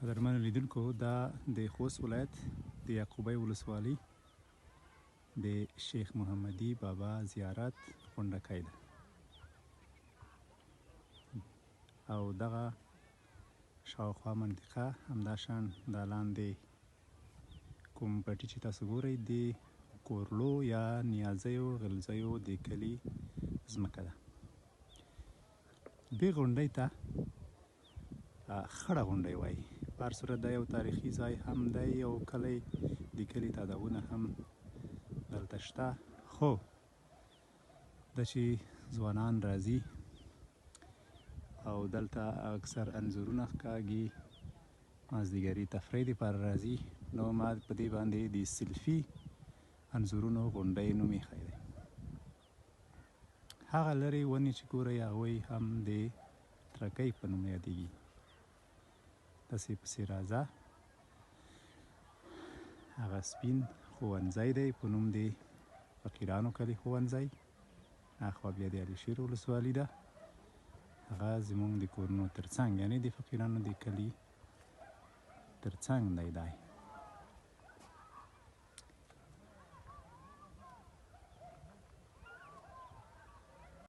قدرمنو لیدونکو، دا د خوست ولایت د یعقوبۍ ولسوالۍ د شیخ محمدي بابا زیارت غونډکی ده او دغه شاوخوا منطقه همداشان دا لاندې کوم پټي چې تاسو ګورئ د کورلو یا نیازیو غلزیو د کلي ځمکه ده. دې غونډۍ ته خړه غونډۍ وایي. په هر صورت دا یو تاریخي ځای هم دی او کلی د کلي تاداوونه هم دلته شته، خو دا چې ځوانان راځي او دلته اکثر انځورونه ښکاږي، مازدیګري تفریح دپاره راځي، نو ما په دې باندې د سلفي انځورونو غونډۍ نوم ایښی دی. هغه لرې ونې چې ګورئ هغوی هم د ترکۍ په نوم یادېږي. داسې پسې راځه، هغه سپین ښوونځی دی په نوم د فقیرانو کلي ښوونځی. اخوا بیا د علیشیر ولسوالي ده، هغه زموږ د کورونو ترڅنګ، یعنې د فقیرانو د کلي ترڅنګ دی. دی